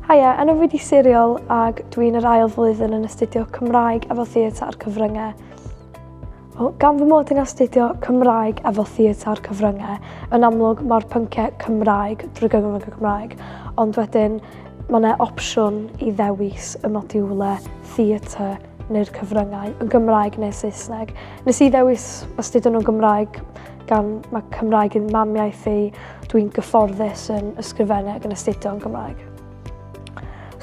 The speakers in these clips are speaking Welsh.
Haia, enw fi di Siriol ac dwi'n yr ail flwyddyn yn astudio Cymraeg efo Theatr a'r Cyfryngau. Wel, gan fy mod yn astudio Cymraeg efo Theatr a'r Cyfryngau, yn amlwg mae'r pynciau Cymraeg drwy gyfrwng y Cymraeg, ond wedyn mae yna opsiwn i ddewis y modiwlau theatr neu'r cyfryngau yn Gymraeg neu Saesneg. Nes i ddewis astudio nhw'n Gymraeg gan mae Cymraeg yn mamiaith i, dwi'n gyfforddus yn ysgrifennu ac yn astudio yn Gymraeg.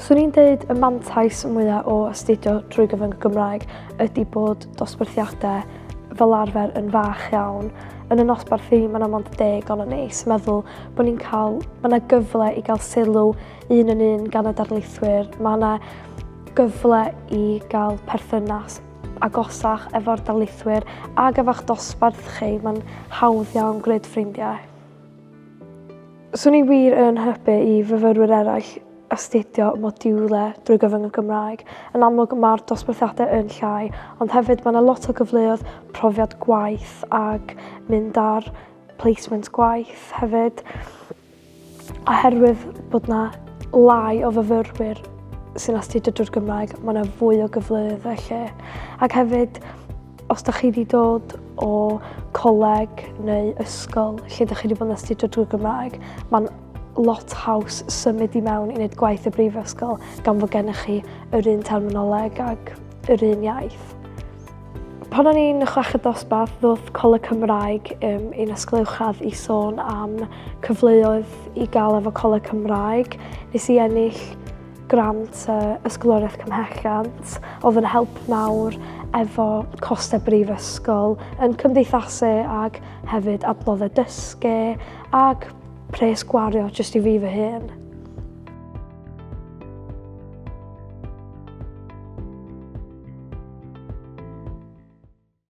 Swn i'n deud y mantais mwyaf o astudio drwy gyfrwng y Gymraeg ydy bod dosbarthiadau fel arfer yn fach iawn. Yn y nosbarth i, mae yna mond deg o'n ni, sy'n meddwl bod ni'n cael, mae yna gyfle i gael sylw un yn un gan y darlithwyr, mae yna gyfle i gael perthynas agosach efo'r darlithwyr ag efo'ch dosbarth chi. Mae'n hawdd iawn gwneud ffrindiau. Swn i wir yn hybu i fyfyrwyr eraill astudio modiwlau drwy gyfrwng y Gymraeg. Yn amlwg mae'r dosbarthiadau yn llai, ond hefyd mae yna lot o gyfleoedd profiad gwaith ag mynd ar placement gwaith hefyd. Oherwydd bod 'na lai o fyfyrwyr sy'n astudio drwy'r Gymraeg, mae 'na fwy o gyfleoedd felly. Ac hefyd, os da chi wedi dod o coleg neu ysgol lle da chi wedi bod yn astudio drwy'r Gymraeg, mae'n lot haws symud i mewn i wneud gwaith y brifysgol gan fod gennych chi yr un terminoleg ac yr un iaith. Pan o'n i'n chweched dosbarth, ddoth Coleg Cymraeg um, i'n ysgol uwchradd i sôn am cyfleoedd i gael efo Coleg Cymraeg. Nes i ennill grant uh, ysgoloriaeth cymhelliant, oedd yn help mawr efo costau brifysgol, yn cymdeithasu ag hefyd adnoddau dysgu ag pres gwario jyst i fi fy hun.